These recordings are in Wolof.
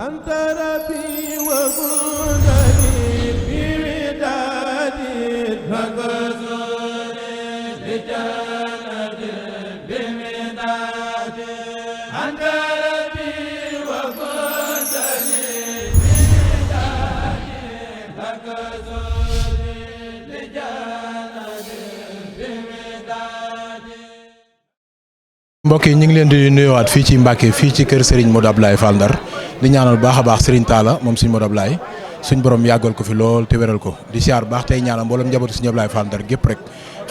أنت ربي وجودني بودادي فكسوني لجنة بمدادي أنت ربي وجودني بودادي فكسوني لجنة بمدادي. mbokk yi ñu ngi leen di nuyuwaat fii ci Mbàkke fii ci kër Serigne Modou Abdoulaye Fall Ndar di ñaanal baax a baax Serigne Talla moom Serigne Modou Abdoulaye suñ borom yàggal ko fi lool te wéral ko di siyaar baax tey ñaanal mboolem njabootu Serigne Abdoulaye Fall Ndar gépp rek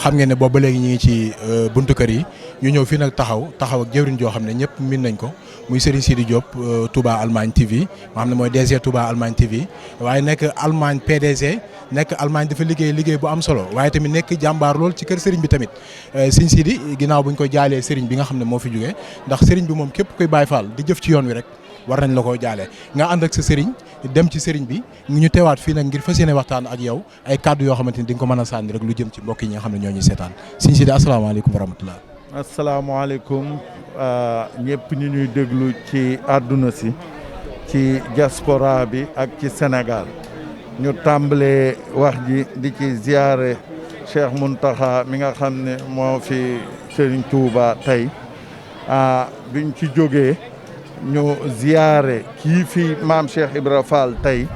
xam ngeen ne boobu ba léegi ñu ngi ci buntu kër yi ñu ñëw fii nag taxaw ak jëwriñ joo xam ne ñëpp min nañ ko muy Serigne Sidi Diop Touba Allemagne TV maa xam ne mooy DG Touba Allemagne TV waaye nekk Allemagne PDG nekk Allemagne dafa liggéey bu am solo waaye tamit nekk jàmbaar lool ci kër Serigne bi tamit Serigne Sidi ginnaaw buñ ko jaalee Serigne bi nga xam ne moo fi jógee ndax Serigne bi moom képp koy Baye Fall di jëf ci yoon wi rek war nañ la koo jaalee nga ànd ak sa Serigne dem ci Serigne bi ñu teewaat fii nag ngir fas yéene waxtaan ak yow ay kàddu yoo xamante ni di nga ko mën a sànni rek lu jëm ci mbokk yi nga xam ne ñoo ñuy seetaan Serigne Sidi asalaamaaleykum wa rahmatulah. asalaamaaleykum ñëpp ñu ñuy déglu ci àdduna si ci diaspora bi ak ci Sénégal ñu tàmbalee wax ji di ci ziare Cheikh Mountakha mi nga xam ne moo fi Serigne Touba tey biñ ci jógee ñu ziare kii fi maam Cheikh Ibra Fall tey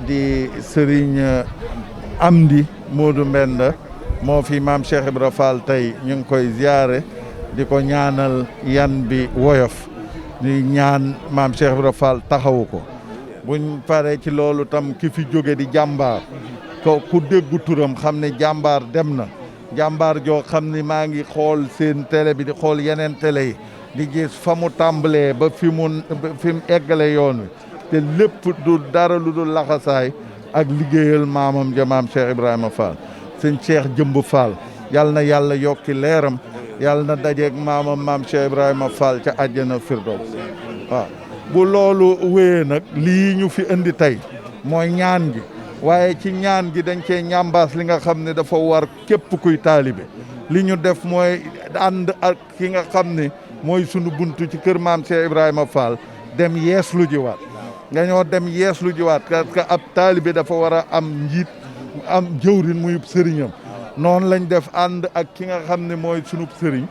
di Serigne Amdi Modou Mbenda moo fi maam Cheikh Ibra Fall tey ñu ngi koy ziare di ko ñaanal yan bi woyof di ñaan maam Cheikh Ibra Fall taxawu ko buñ paree ci loolu tam ki fi jóge di jàmbaar ko ku déggu turam xam ne jàmbaar dem na jàmbaar joo xam ne maa ngi xool seen télé bi di xool yeneen télé yi di gis fa mu tàmbalee ba fi mu eggale yoon wi te lépp du dara lu dul laxasaay ak liggéeyal maamam ja maam Cheikh Ibrahima Fall sëñ Cheikh Dieumb Fall yal na yàlla yokki leeram yal na dajeeg maamam maam Cheikh Ibrahima Fall ca àjjana firdaws waaw bu loolu wéyee nag lii ñu fi indi tey mooy ñaan gi waaye ci ñaan gi dañ cee ñambaas li nga xam ne dafa war képp kuy taalibe li ñu def mooy ànd ak ki nga xam ne mooy sunu buntu ci kër maam Cheikh Ibrahima Fall dem yees lu jiwaat nga ñoo dem yees lu jiwaat parce que ab taalibe dafa war a am njiit am jëwrin muy sëriñam noonu lañ def ànd ak ki nga xam ne mooy sunub sëriñ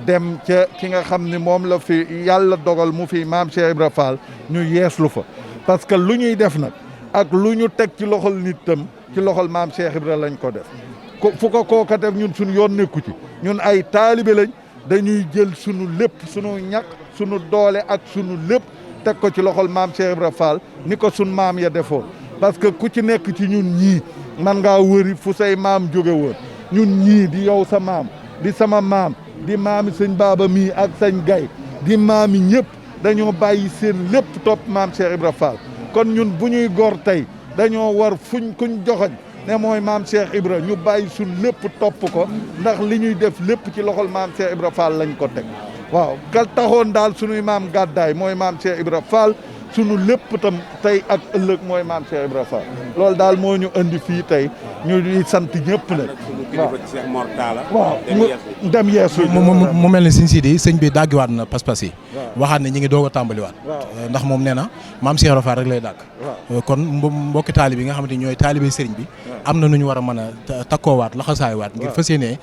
dem ca ki nga xam ne moom la fi yàlla dogal mu fi maam Cheikh Ibra Fall ñu yeeslu fa parce que lu ñuy def nag ak lu ñu teg ci loxol nit tam ci loxol maam Cheikh Ibra lañ ko def fu ko kooka def ñun suñu yoon nekku ci ñun ay taalibe lañ dañuy jël sunu lépp sunu ñaq sunu doole ak sunu lépp teg ko ci loxol maam Cheikh Ibra Fall ni ko sun maam ya defoon parce que ku ci nekk ci ñun ñii man ngaa wëri fu say maam jóge woon ñun ñii di yow sa maam di sama maam di maami sëñ baaba mii ak sëñ gay di maami ñëpp dañoo bàyyi seen lépp topp maam Cheikh Ibra Fall kon ñun bu ñuy gor tey dañoo war kuñ joxoñ ne mooy maam Cheikh Ibra ñu bàyyi suñ lépp topp ko ndax li ñuy def lépp ci loxol maam Cheikh Ibra Fall lañ ko teg waaw kal taxoon daal suñuy maam gàddaay mooy maam Cheikh Ibra Fall sunu lépp tam tey ak ëllëg mooy maam Cheikh Ibra Fall loolu daal moo ñu indi fii tey ñu di sant ñëpp nag waaw dem yeesu mu mel ni Serigne Sidi sëñ bi dàggiwaat na pas-pas yi waxaat ne ñi ngi doog a tàmbaliwaat ndax moom nee na maam Cheikh Ibra Fall rek lay dàgg kon mbokki taalibe yi nga xamante ni ñooy taalibe sëriñ bi am na nu ñu war a mën a takkoowaat laxasaaywaat ngir fas yéene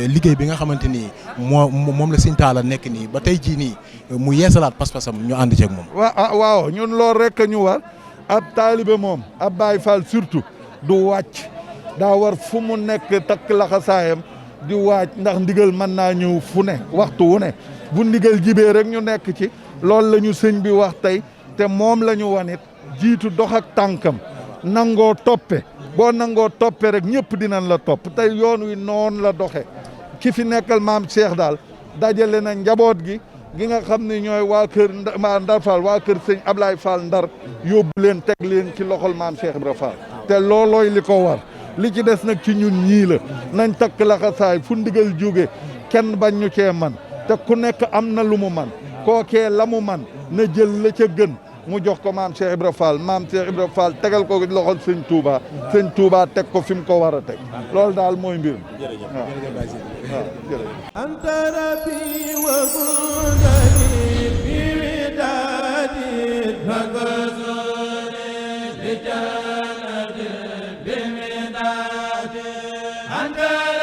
liggéey bi nga xamante ni moom la Serigne Talla nekk nii ba tey jii nii mu yeesalaat pas-pasam ñu ànd ceeg moom waaw ñun loolu rek ñu war ab taalibe moom ab Baay Faal surtout du wàcc daa war fu mu nekk takk laxasaayam di waaj ndax ndigal mën naa ñëw fu ne waxtu wu ne bu ndigal jibee rek ñu nekk ci loolu la ñu sëñ bi wax tey te moom la ñu wanit jiitu dox ak tànkam nangoo toppe boo nangoo toppe rek ñëpp dinañ la topp tey yoon wi noonu la doxe ki fi nekkal maam Cheikh daal dajale na njaboot gi nga xam ne ñooy waa kër Ndar Fall waa kër sëñ Ablaye Fall Ndar yóbbu leen teg leen ci loxol maam Cheikh Ibra Fall te loolooy li ko war li ci des nag ci ñun ñii la nañ takk laxasaay fu ndigal jóge kenn bañ ñu cee man te ku nekk am na lu mu man kookee la mu man na jël la ca gën mu jox ko maam Cheikh Ibra Fall maam Cheikh Ibra Fall tegal ko loxol sëñ Touba teg ko fi mu ko war a teg loolu daal mooy mbir anta rabbi wa budani bi widadi anta